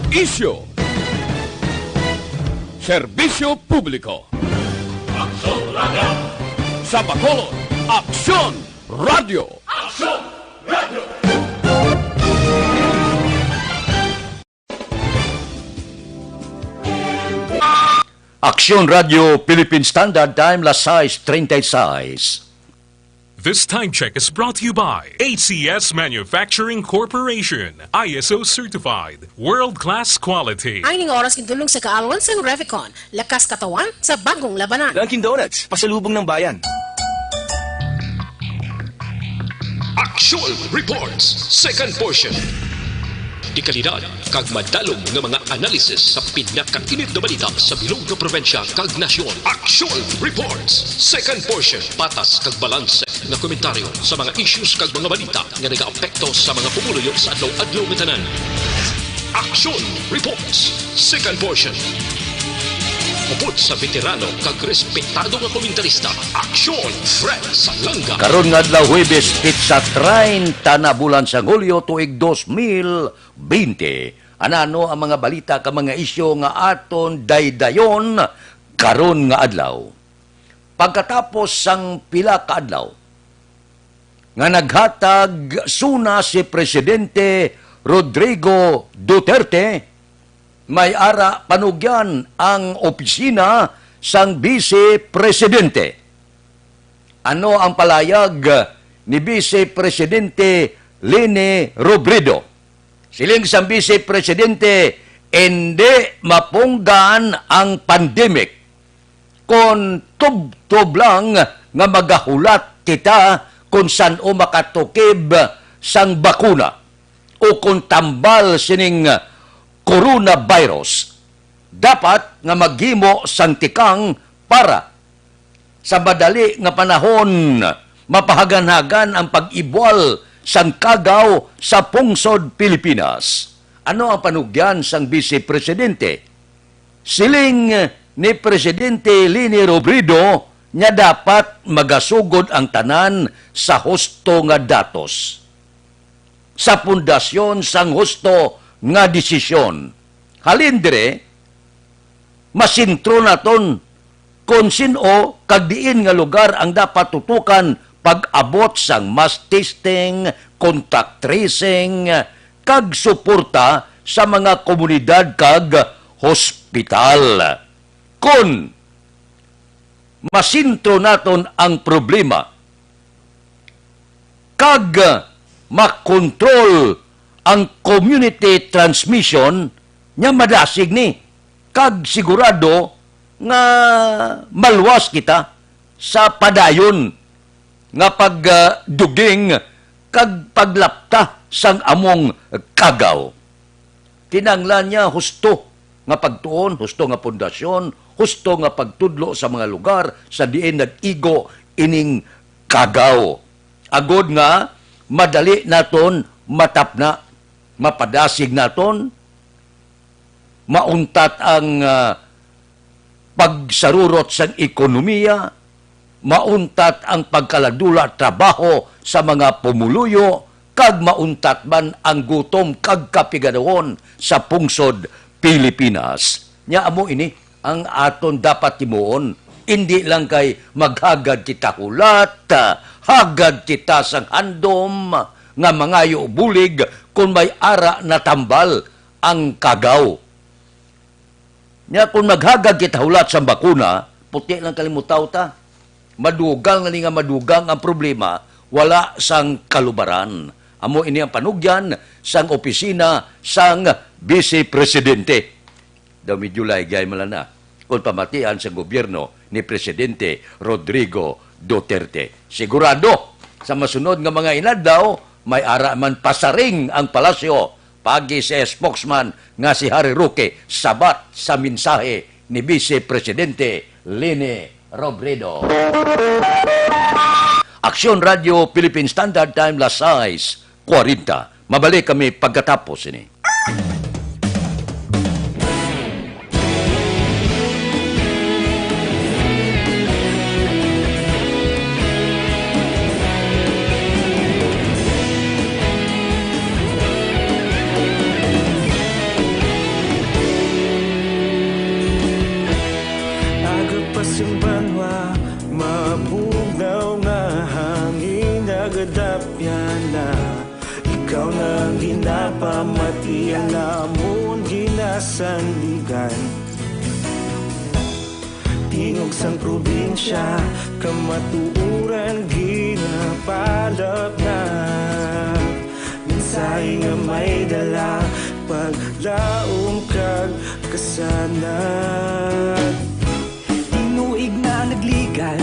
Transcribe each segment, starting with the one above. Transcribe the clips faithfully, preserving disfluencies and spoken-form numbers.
Isyu. Serbisyo publiko. Aksyon Radio. Sa Bacolod, Aksyon Radio. Aksyon Radio. Aksyon Radio Philippine Standard Time, las sais treinta y seis. This time check is brought to you by H C S Manufacturing Corporation, I S O certified, world-class quality. Ay ning oras gindulong sa kaalwan sang Revicon, lakas katawan sa bagong labanan. Dunkin' Donuts, pasalubong ng bayan. Action Reports, second portion. Dekalidad kag madalom nga mga analysis sa pinakainit nga balita sa bilog nga probinsya kag nasyon. Action Reports, second portion. Patas kag balanse nga komentaryo sa mga issues kag mga balita nga nagaapekto sa mga pumuluyo sa adlaw-adlaw nga tanan. Action Reports, second portion. Upod sa veterano kag respetado nga komentarista, Action Fred Salanga. Karon nga adlaw, Huwebes, petsa treinta na bulan sang Hulyo, tuig dos mil bente. Anano ang mga balita kag mga isyu nga aton daydayon karon nga adlaw? Pagkatapos sang pila ka adlaw nga naghatag suna si Presidente Rodrigo Duterte, may ara panugyan ang opisina sang Bise Presidente. Ano ang palayag ni Bise Presidente Leni Robredo? Siling sang Bise Presidente, indi mapunggan ang pandemic kon tubtob lang nga magahulat kita kon san-o makatukib sang bakuna o kon tambal sining coronavirus. Dapat nga maghimo sang tikang para sa madali nga panahon, mapahaganhagan ang pag-ibwal sang kagaw sa pungsod Pilipinas. Ano ang panugyan sang Bise Presidente? Siling ni Presidente Leni Robredo nga dapat magasugod ang tanan sa husto nga datos, sa pundasyon sang husto nga desisyon. Halin diri, masentro naton kon sin-o kag diin nga lugar ang dapat tutukan pag-abot sang mass testing, contact tracing, kag suporta sa mga komunidad kag hospital. Kon masentro naton ang problema kag makontrol ang community transmission, nya madasig ni kag sigurado nga maluwas kita sa padayon nga pagduging kag paglapta sang among kagaw. Kinahanglan niya husto nga pagtuon, husto nga pundasyon, husto nga pagtudlo sa mga lugar sa diin nag-igo ining kagaw, agod nga madali naton matapna, mapadasig naton, mauntat ang, ah, pagsarurot sang ekonomiya, mauntat ang pagkaladula trabaho sa mga pumuluyo, kag mauntat man ang gutom kag kapiganuhon sa pungsod Pilipinas. Nya, amo ini ang aton dapat himuon. Indi lang kay maghagad kita hulat, hagad kita sang handom nga mangayo bulig kon may ara natambal ang kagaw. Nya, kung maghagad kita hulat sang bakuna, puti lang kalimutaw ta. Madugang na ni nga madugang ang problema, wala sang kalubaran. Amo ini ang panugyan sang opisina sang Bise Presidente. Daw medyo laygay man lang na kung pamatian sa gobyerno ni Presidente Rodrigo Duterte. Sigurado, sa masunod nga mga inadlaw, may ara man pasaring ang palasyo, paagi sa spokesman nga si Harry Roque, sabat sa mensahe ni Vice Presidente Leni Robredo. Aksyon Radio Philippine Standard Time, las sais kwarenta. Mabalik kami pagkatapos ini. Iya namon ginasandigan. Tingog sang probinsya, kamatuoran ginapalapnag. Mensahe nga may dala, paglaom kag kasanag. Tinuig na nagligan,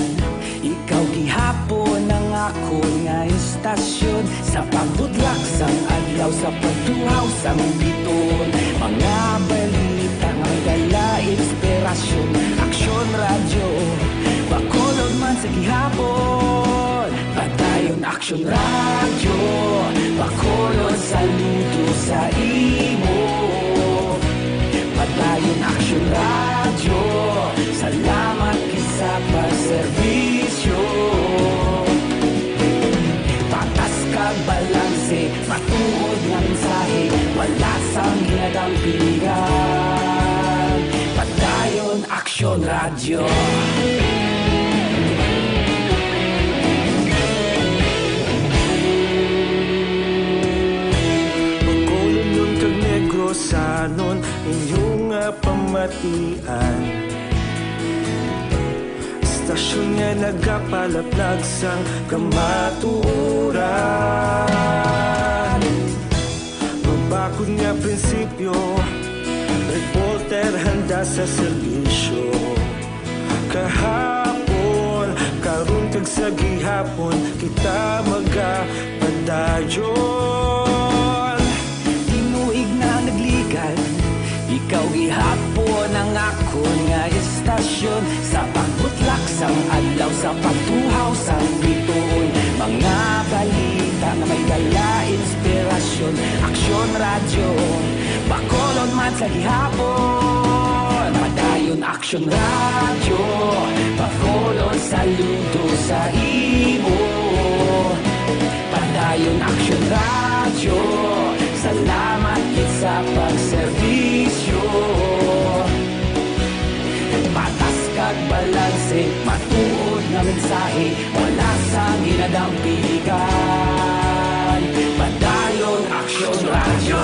ikaw gihapon ang akon nga istasyon. Sa pagbutlak sang adlaw, sa pagtuhaw sang biton, mga balita nga may dala inspirasyon. Aksyon Radyo, Bacolod man sa gihapon. Padayon Aksyon Radyo, Bacolod, saludo sa imo. Padayon Aksyon Radyo, salamat gid sa pagserbisyo. Patas kag balanse, matuod nga mensahe, wala sang ginadampigan. Padayon Aksyon Radyo. Bacolodnon kag Negrosanon, inyo nga pamatian. Istasyon nga nagapalaplag sang kamatuoran. Mabakod nga prinsipyo, reporter handa sa serbisyo. Kahapon, karon kag sa gihapon, kita magapadayon. Tinuig na nagligan, ikaw gihapon ang akon nga istasyon. Sa pagbutlak sang adlaw, sa pagtuhaw sang bituon, mga balita nga may dala inspirasyon. Aksyon Radyo, Bacolod man sa gihapon. Padayon Aksyon Radyo, Bacolod, saludo sa imo. Padayon Aksyon Radyo, salamat gid sa pagserbisyo. Patas kag balanse, matuod nga mensahe, wala sang ginadampigan. Padayon Aksyon Radyo.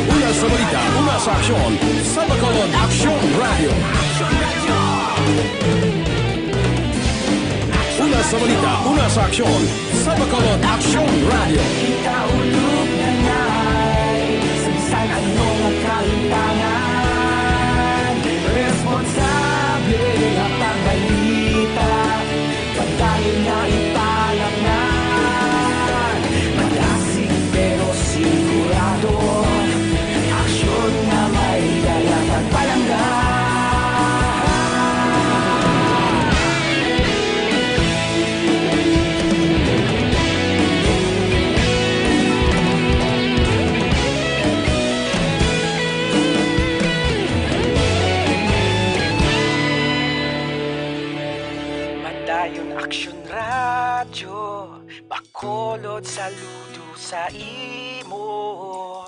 Una sa balita, una sa aksyon, sa Bacolod Aksyon Radyo. Una sa balita, una sa aksyon, sa Bacolod Aksyon Radyo. Kita ulog na ngay, sa bisan ano nga kalimtangan, responsable nga pagbalita, padayon na ipalapngan. Madasig pero sigurado, aksyon nga may dala pagpalangga. Padayon Aksyon Radyo, Bacolod, saludo sa imo.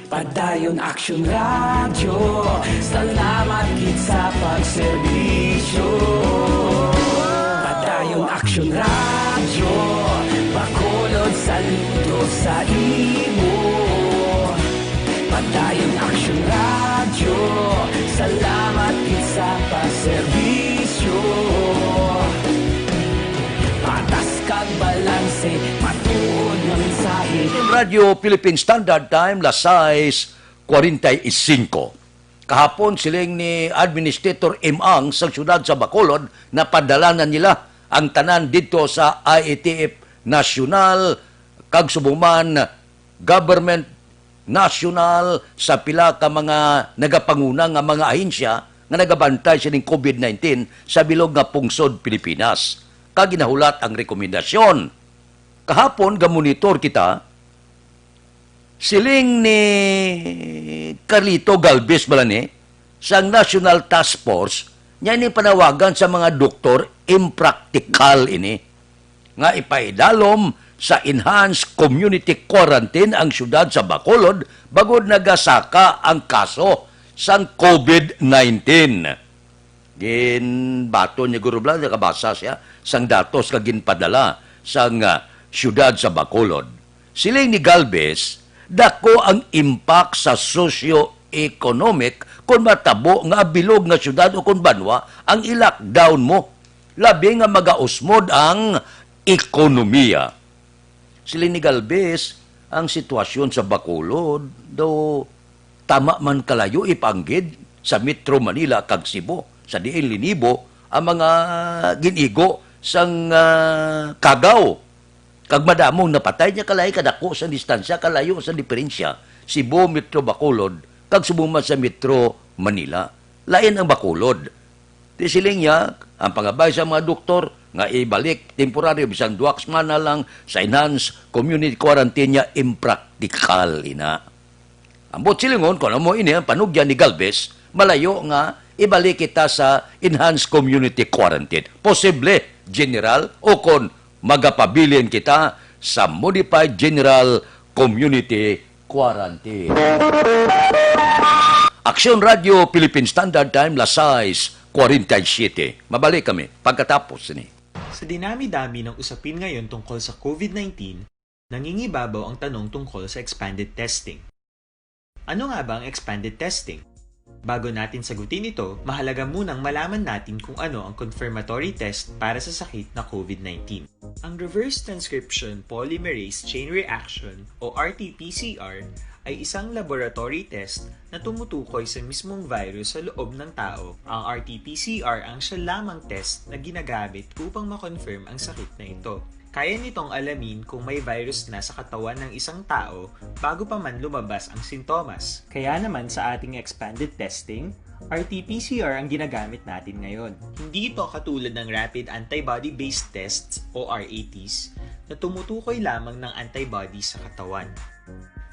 Padayon Aksyon Radyo, salamat gid sa pagserbisyo. Padayon Aksyon Radyo, Bacolod, saludo sa imo. Padayon Aksyon Radyo, salamat gid sa pagserbisyo. Patas kag balanse, matuod nga mensahe. Radyo Philippine Standard Time, las sais cuarenta y cinco. Kahapon, siling ni Administrator Im Ang sa siyudad sa Bacolod, napadala na nila ang tanan didto sa I A T F National kag subong man government national sa pila ka mga nagapanguna nga mga ahensya nga nagabantay sining COVID nineteen sa bilog nga pungsod Pilipinas, kag ginahulat ang rekomendasyon. Kahapon, gamonitor kita, siling ni Carlito Galvez bala ni, sang National Task Force, niya ini panawagan sa mga doktor, impractical ini nga ipaidalom sa enhanced community quarantine ang siyudad sa Bacolod bangod nagasaka ang kaso sang COVID nineteen. Ginbaton niya, guro, bala, nakabasa siya sang datos nga ginpadala sang, ah, siyudad sa Bacolod. Siling ni Galvez, dako ang impact sa socio-economic kon matabo nga bilog nga syudad o kon banwa ang i-lockdown mo, labi nga magausmod ang ekonomiya. Siling ni Galvez, ang sitwasyon sa Bacolod daw tama man kalayo ipanggid sa Metro Manila kag Cebu, sa diin linibo ang mga gin-igo sang, ah, kagaw. Kag madamong napatay niya, kalayo kadako sa distansya, kalayo sa diferensya, Cebu, Metro Bacolod, kag subong man sa Metro Manila. Lain ang Bacolod. Di siling niya, ang pangabay sa mga doktor nga ibalik temporaryo bisan duha ka semana lang sa enhanced community quarantine niya, impraktikal ina. Ambot silingon kon amo ini ang panugyan ni Galvez, malayo nga ibalik kita sa enhanced community quarantine. Posible, General, o kon magapabilin kita sa modified general community quarantine. Aksyon Radio Philippine Standard Time, las sais cuarenta y siete. Mabalik kami pagkatapos ni. Sa dinami-dami ng usapin ngayon tungkol sa COVID nineteen, nangingibabaw ang tanong tungkol sa expanded testing. Ano nga ba ang expanded testing? Bago natin sagutin ito, mahalaga munang malaman natin kung ano ang confirmatory test para sa sakit na COVID nineteen. Ang reverse transcription polymerase chain reaction o R T P C R ay isang laboratory test na tumutukoy sa mismong virus sa loob ng tao. Ang R T P C R ang siya lamang test na ginagamit upang ma-confirm ang sakit na ito. Kaya nitong alamin kung may virus na sa katawan ng isang tao bago pa man lumabas ang sintomas. Kaya naman sa ating expanded testing, R T P C R ang ginagamit natin ngayon. Hindi ito katulad ng rapid antibody-based tests o R A Ts na tumutukoy lamang ng antibody sa katawan.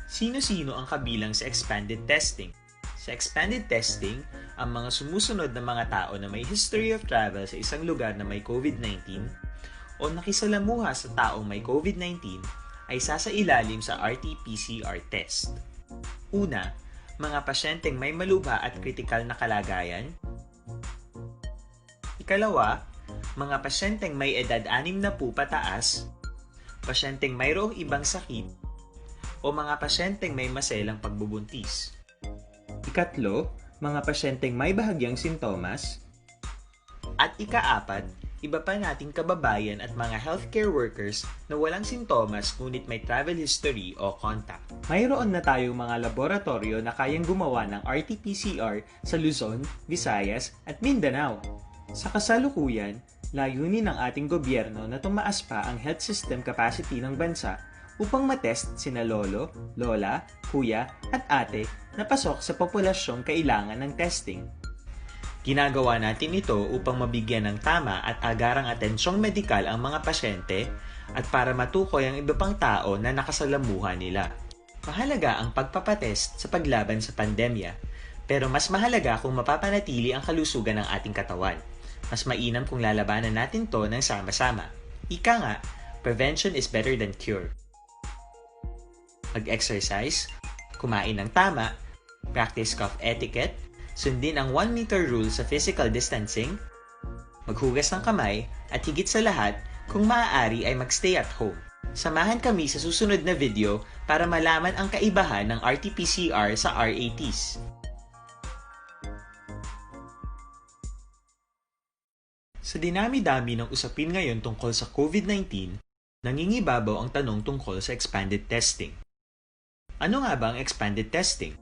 Sino-sino ang kabilang sa expanded testing? Sa expanded testing, ang mga sumusunod na mga tao na may history of travel sa isang lugar na may COVID nineteen o nakisalamuha sa taong may COVID nineteen ay sasailalim sa R T P C R test. Una, mga pasyenteng may malubha at kritikal na kalagayan. Ikalawa, mga pasyenteng may edad anim na pupataas, pasyenteng mayroong ibang sakit, o mga pasyenteng may maselang pagbubuntis. Ikatlo, mga pasyenteng may bahagyang sintomas. At ikaapat, iba pa nating kababayan at mga healthcare workers na walang sintomas ngunit may travel history o contact. Mayroon na tayong mga laboratoryo na kayang gumawa ng R T P C R sa Luzon, Visayas, at Mindanao. Sa kasalukuyan, layunin ng ating gobyerno na tumaas pa ang health system capacity ng bansa upang matest sina lolo, lola, kuya, at ate na pasok sa populasyong kailangan ng testing. Ginagawa natin ito upang mabigyan ng tama at agarang atensyong medikal ang mga pasyente at para matukoy ang iba pang tao na nakasalamuha nila. Mahalaga ang pagpapatest sa paglaban sa pandemya, pero mas mahalaga kung mapapanatili ang kalusugan ng ating katawan. Mas mainam kung lalabanan natin 'to ng sama-sama. Ika nga, prevention is better than cure. Mag-exercise, kumain ng tama, practice cough etiquette, sundin ang one meter rule sa physical distancing, maghugas ng kamay, at higit sa lahat, kung maaari ay mag-stay at home. Samahan kami sa susunod na video para malaman ang kaibahan ng R T P C R sa R A Ts. Sa dinami-dami ng usapin ngayon tungkol sa COVID nineteen, nangingibabaw ang tanong tungkol sa expanded testing. Ano nga ba ang expanded testing?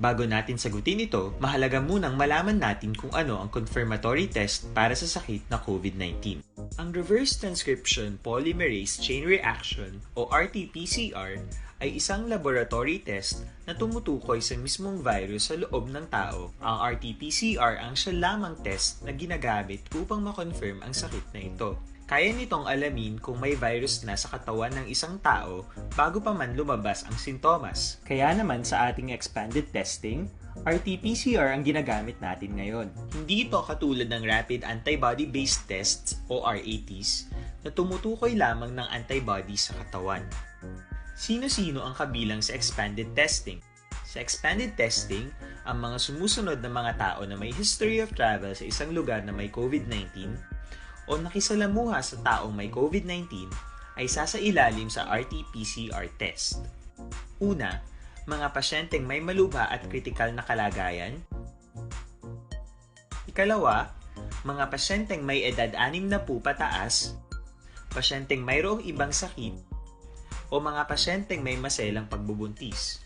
Bago natin sagutin ito, mahalaga munang malaman natin kung ano ang confirmatory test para sa sakit na COVID nineteen. Ang reverse transcription polymerase chain reaction o R T P C R ay isang laboratory test na tumutukoy sa mismong virus sa loob ng tao. Ang R T P C R ang siya lamang test na ginagamit upang ma-confirm ang sakit na ito. Kaya nitong alamin kung may virus na sa katawan ng isang tao bago pa man lumabas ang sintomas. Kaya naman sa ating expanded testing, R T P C R ang ginagamit natin ngayon. Hindi ito katulad ng rapid antibody-based tests o R A Ts na tumutukoy lamang ng antibody sa katawan. Sino-sino ang kabilang sa expanded testing? Sa expanded testing, ang mga sumusunod na mga tao na may history of travel sa isang lugar na may COVID nineteen o nakisalamuha sa taong may COVID nineteen ay sasailalim sa R T P C R test. Una, mga pasyenteng may malubha at kritikal na kalagayan. Ikalawa, mga pasyenteng may edad anim na po pataas, pasyenteng mayroong ibang sakit, o mga pasyenteng may maselang pagbubuntis.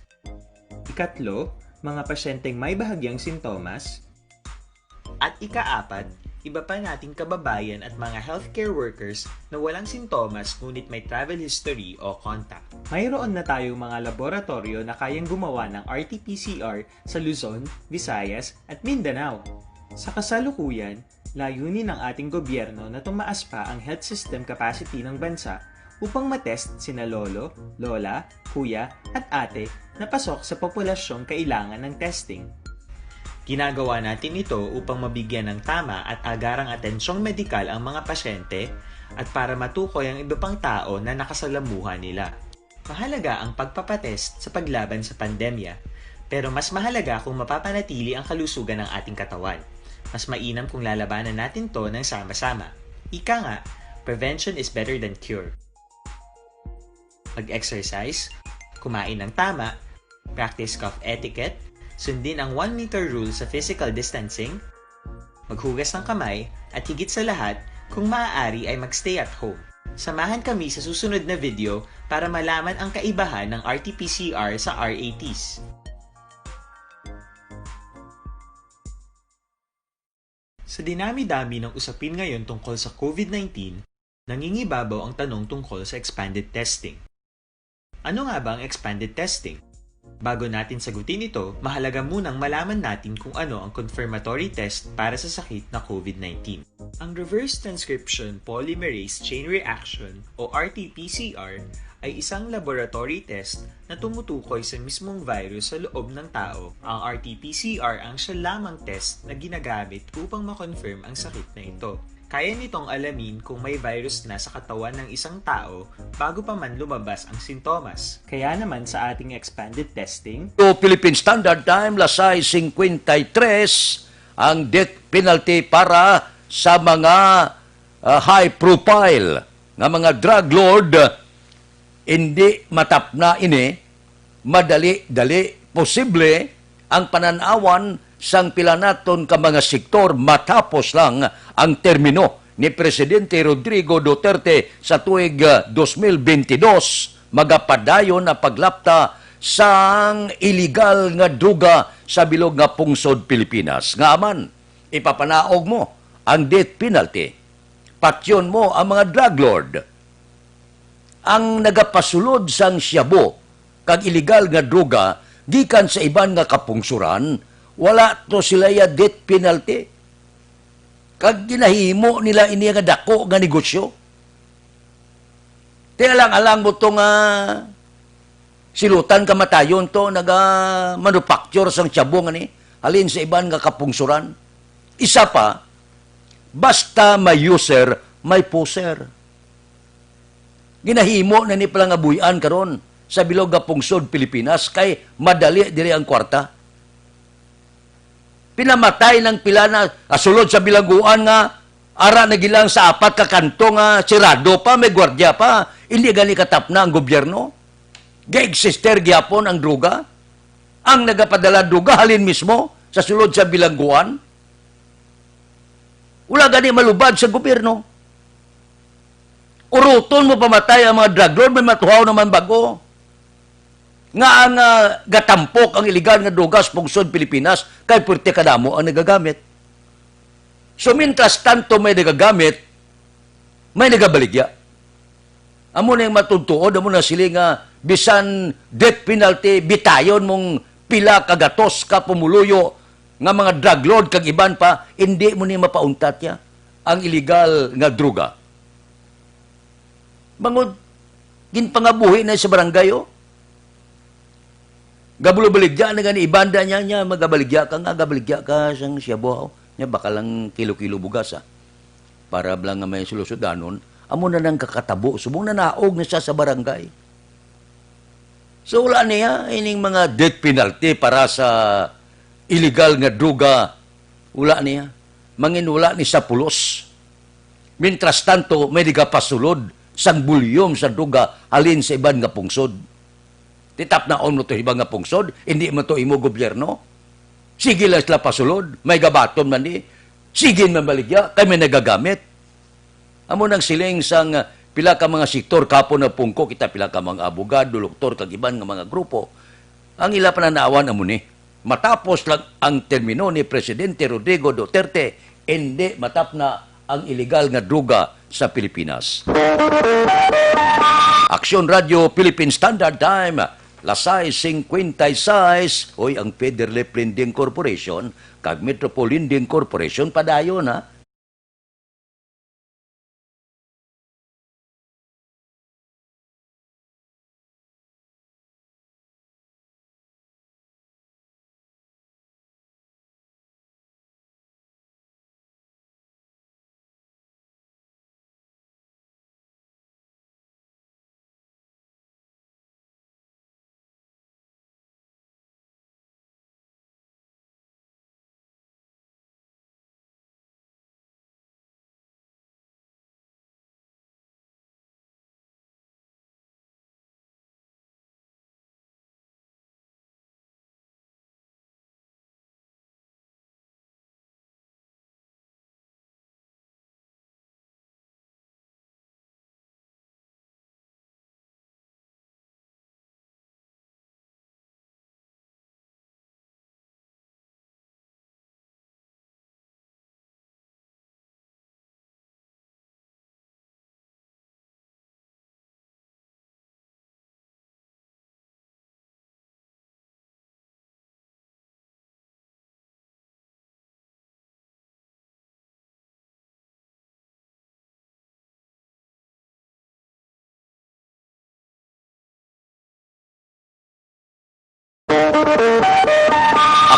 Ikatlo, mga pasyenteng may bahagyang sintomas. At ikaapat, iba pa nating kababayan at mga healthcare workers na walang sintomas ngunit may travel history o contact. Mayroon na tayong mga laboratoryo na kayang gumawa ng R T P C R sa Luzon, Visayas, at Mindanao. Sa kasalukuyan, layunin ng ating gobyerno na tumaas pa ang health system capacity ng bansa upang matest sina lolo, lola, kuya, at ate na pasok sa populasyong kailangan ng testing. Ginagawa natin ito upang mabigyan ng tama at agarang atensyong medikal ang mga pasyente at para matukoy ang iba pang tao na nakasalamuha nila. Mahalaga ang pagpapatest sa paglaban sa pandemya, pero mas mahalaga kung mapapanatili ang kalusugan ng ating katawan. Mas mainam kung lalabanan natin to ng sama-sama. Ika nga, prevention is better than cure. Mag-exercise, kumain ng tama, practice cough etiquette, sundin ang one meter rule sa physical distancing, maghugas ng kamay, at higit sa lahat, kung maaari ay mag-stay at home. Samahan kami sa susunod na video para malaman ang kaibahan ng R T P C R sa R A Ts. Sa dinami-dami ng usapin ngayon tungkol sa COVID nineteen, nangingibabaw ang tanong tungkol sa expanded testing. Ano nga ba ang expanded testing? Bago natin sagutin ito, mahalaga munang malaman natin kung ano ang confirmatory test para sa sakit na COVID nineteen. Ang reverse transcription polymerase chain reaction o R T P C R ay isang laboratory test na tumutukoy sa mismong virus sa loob ng tao. Ang R T P C R ang siya lamang test na ginagamit upang ma-confirm ang sakit na ito. Kaya nitong alamin kung may virus na sa katawan ng isang tao bago pa man lumabas ang sintomas. Kaya naman sa ating expanded testing, To Philippine Standard Time, alas sais singkwenta y tres ang death penalty para sa mga, ah, high profile nga mga drug lord. Indi matapna ini madali-dali. Posible ang panan-awan sang pila naton ka mga sektor matapos lang ang termino ni Presidente Rodrigo Duterte sa tuig, ah, dos mil bentidós. Magapadayon ang paglapta sang iligal nga droga sa bilog nga pungsod Pilipinas. Ngaa man, ipapanaog mo ang death penalty? Patyon mo ang mga drug lord. Ang nagapasulod sang shabu kag iligal nga droga gikan sa iban nga kapungsoran, wala to sila ya death penalty. Kag ginahimo nila ini nga dako nga negosyo. Ti alang-alang mo to nga silutan kamatayon to naga-manufacture sang shabu nga ni halin sa iban nga kapungsoran. Isa pa, basta may user, may poser. Ginahimo na ni palangabuy-an karon sa bilog nga pungsod Pilipinas kay madali diri ang kwarta. Pinamatay ng pila na, ah, sulod sa bilangguan nga ara na gilang sa apat ka kanto nga sirado pa, may gwardiya pa. Hindi gani katapna ang gobyerno. Ga-exister gyapon ang droga. Ang nagapadala droga halin mismo sa sulod sa bilangguan. Wala gani malubad sa gobyerno. Uruton mo pamatay ang mga drug lord, may matuhaw naman bago. Nga ang, ah, gatampok ang iligal nga droga sa pungsod Pilipinas kay puwerte kadamo ang nagagamit. So, mientras tanto may nagagamit, may nagabaligya. Amo na yung matudtuod, amo na sila nga bisan death penalty, bitayon mong pila ka gatos ka pumuluyo nga mga drug lord kag iban pa, hindi mo ni mapauntat ya ang iligal nga droga. Bangod, ginpangabuhi na sa barangay, oh. Gabulobaligya na gani ibanda niya, niya, magabaligya ka nga, gabaligya ka sang siyabuhaw. Niya, baka lang kilo-kilo bugas, ah. Para lang nga may sulusudanon, amo na nang kakatabo, subong na naog na siya sa barangay. So, wala niya, ining mga death penalty para sa illegal nga droga, wala niya. Mangin wala ni sa pulos. Mientras tanto, may nagapasulod sang volume sa droga halin sa iban nga pungsod. Titapnaon mo to iban nga pungsod, hindi man to imo gobyerno. Sige lang sila pasulod, may gabaton man ni. Sige man baligya, kay may nagagamit. Amo nang siling sang, ah, pila ka mga sektor, kapo na pungko kita, pila ka mga abogado, doktor, kag iban nga mga grupo, ang ila pananawan amo ni. Matapos lang ang termino ni Presidente Rodrigo Duterte, indi matapna ang iligal nga droga sa Pilipinas. Aksyon Radyo Philippine Standard Time, las sais cincuenta y seis. Hoy, ang Federal Lending Corporation kag Metropole Lending Corporation padayon, ha?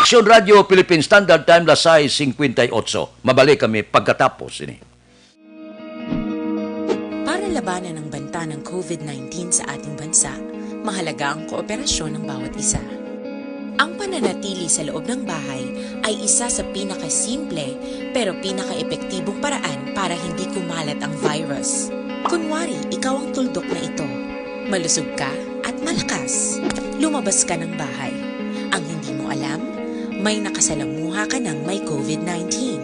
Aksyon Radyo Philippine Standard Time, las sais cincuenta y ocho. Mabalik kami pagkatapos ini. Para labanan ang banta ng covid nineteen sa ating bansa, mahalaga ang kooperasyon ng bawat isa. Ang pananatili sa loob ng bahay ay isa sa pinakasimple pero pinakaepektibong paraan para hindi kumalat ang virus. Kunwari, ikaw ang tuldok na ito. Malusog ka at malakas. Lumabas ka ng bahay. Ang hindi mo alam, may nakasalamuha ka ng may covid nineteen.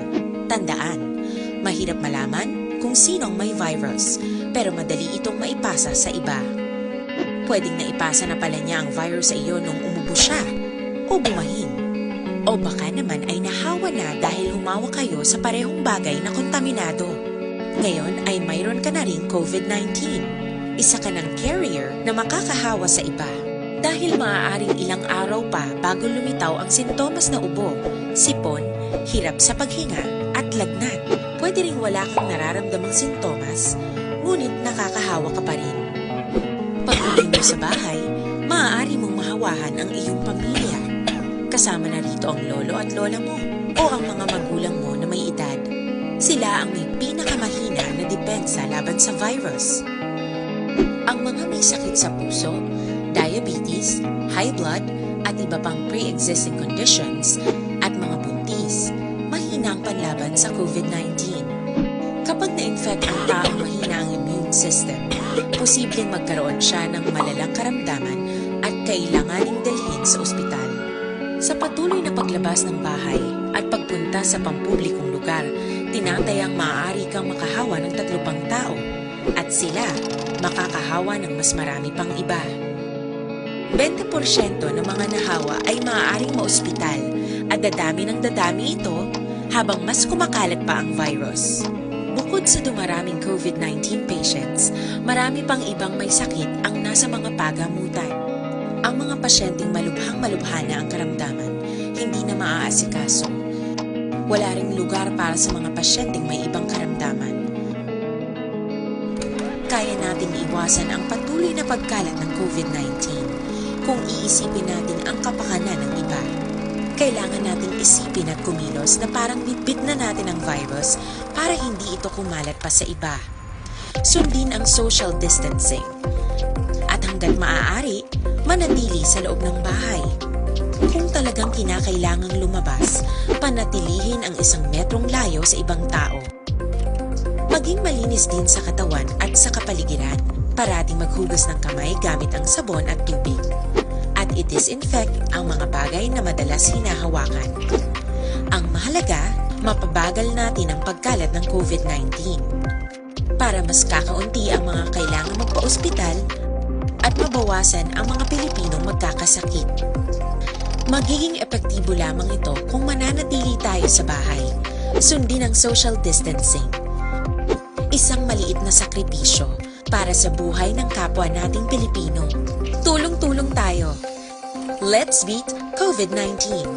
Tandaan, mahirap malaman kung sino ang may virus, pero madali itong maipasa sa iba. Pwedeng naipasa na pala niya ang virus sa iyo nung umubo siya, o bumahin. O baka naman ay nahawa na dahil humawak kayo sa parehong bagay na kontaminado. Ngayon ay mayroon ka na ring covid nineteen. Isa ka ng carrier na makakahawa sa iba. Dahil maaaring ilang araw pa bago lumitaw ang sintomas na ubo, sipon, hirap sa paghinga, at lagnat. Pwede ring wala kang nararamdamang sintomas, ngunit nakakahawa ka pa rin. Pag-uwi mo sa bahay, maaari mong mahawahan ang iyong pamilya. Kasama na rito ang lolo at lola mo o ang mga magulang mo na may edad. Sila ang may pinakamahina na depensa laban sa virus. Ang mga may sakit sa puso, diabetes, high blood, at iba pang pre-existing conditions, at mga buntis, mahina ang panlaban sa covid nineteen. Kapag na-infect ang taong mahina ang immune system, posibleng magkaroon siya ng malalang karamdaman at kailanganing dalhin sa ospital. Sa patuloy na paglabas ng bahay at pagpunta sa pampublikong lugar, tinatayang maaari kang makahawa ng tatlo pang tao, at sila makakahawa ng mas marami pang iba. Bente porsyento ng mga nahawa ay maaaring maospital, at dadami ng dadami ito habang mas kumakalat pa ang virus. Bukod sa dumaraming covid nineteen patients, marami pang ibang may sakit ang nasa mga pagamutan. Ang mga pasyenteng malubhang-malubha na ang karamdaman, hindi na maaasikaso. Wala ring lugar para sa mga pasyenteng may ibang karamdaman. Kaya nating iwasan ang patuloy na pagkalat ng covid nineteen kung iisipin natin ang kapakanan ng iba. Kailangan nating isipin at kumilos na parang bitbit na natin ang virus para hindi ito kumalat pa sa iba. Sundin ang social distancing. At hanggat maaari, manatili sa loob ng bahay. Kung talagang kinakailangang lumabas, panatilihin ang isang metrong layo sa ibang tao. Maging malinis din sa katawan at sa kapaligiran. Parating maghugas ng kamay gamit ang sabon at tubig. At i-disinfect ang mga bagay na madalas hinahawakan. Ang mahalaga, mapabagal natin ang pagkalat ng COVID nineteen. Para mas kakaunti ang mga kailangan magpa-ospital at mabawasan ang mga Pilipinong magkakasakit. Magiging epektibo lamang ito kung mananatili tayo sa bahay. Sundin ang social distancing. Isang maliit na sakripisyo para sa buhay ng kapwa nating Pilipino. Tulong-tulong tayo. Let's beat COVID nineteen.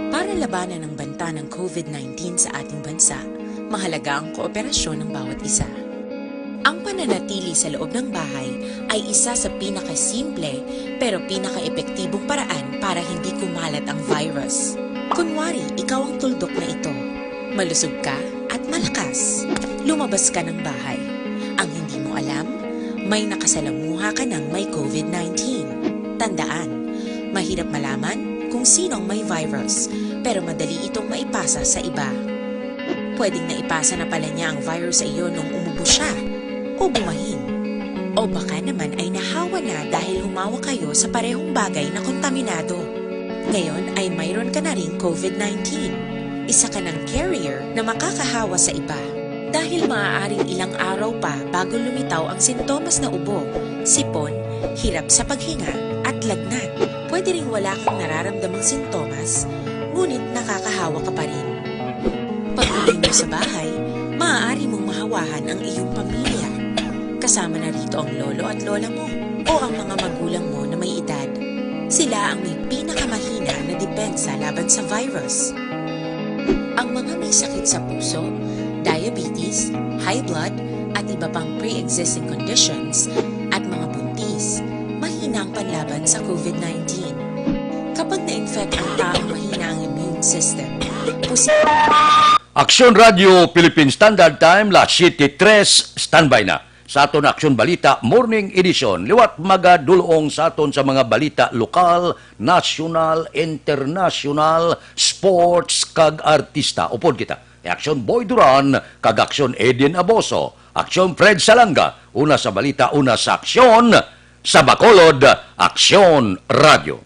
Para labanan ang banta ng COVID nineteen sa ating bansa, mahalaga ang kooperasyon ng bawat isa. Ang pananatili sa loob ng bahay ay isa sa pinakasimple pero pinakaepektibong paraan para hindi kumalat ang virus. Kunwari, ikaw ang tuldok na ito. Malusog ka at malakas. Lumabas ka ng bahay. Ang hindi mo alam, may nakasalamuha ka ng may COVID nineteen. Tandaan, mahirap malaman kung sino ang may virus, pero madali itong maipasa sa iba. Pwedeng naipasa na pala niya ang virus sa iyo nung umubo siya o bumahin. O baka naman ay nahawa na dahil humawa kayo sa parehong bagay na kontaminado. Ngayon ay mayroon ka na ring COVID nineteen. Isa ka ng carrier na makakahawa sa iba. Dahil maaaring ilang araw pa bago lumitaw ang sintomas na ubo, sipon, hirap sa paghinga, at lagnat. Pwede ring wala kang nararamdamang sintomas, ngunit nakakahawa ka pa rin. Pag-uwi mo sa bahay, maaari mong mahawahan ang iyong pamilya. Kasama na rito ang lolo at lola mo o ang mga magulang mo na may edad. Sila ang may pinakamahina na depensa laban sa virus. Ang mga may sakit sa puso, diabetes, high blood, at iba pang pre-existing conditions, at mga buntis, mahina ang panlaban sa COVID nineteen. Kapag na-infect ang taong mahina ang immune system, posible Aksyon Radio Philippine Standard Time, las siete tres, standby na. Sa aton Aksyon Balita Morning Edition, liwat magadulong sa aton sa mga balita lokal, nasyonal, internasyonal, sports, kag artista. Upod kita ni Aksyon Boy Duran kag Aksyon Edin Aboso, Aksyon Fred Salanga, una sa balita, una sa aksyon, sa Bacolod, Aksyon Radio.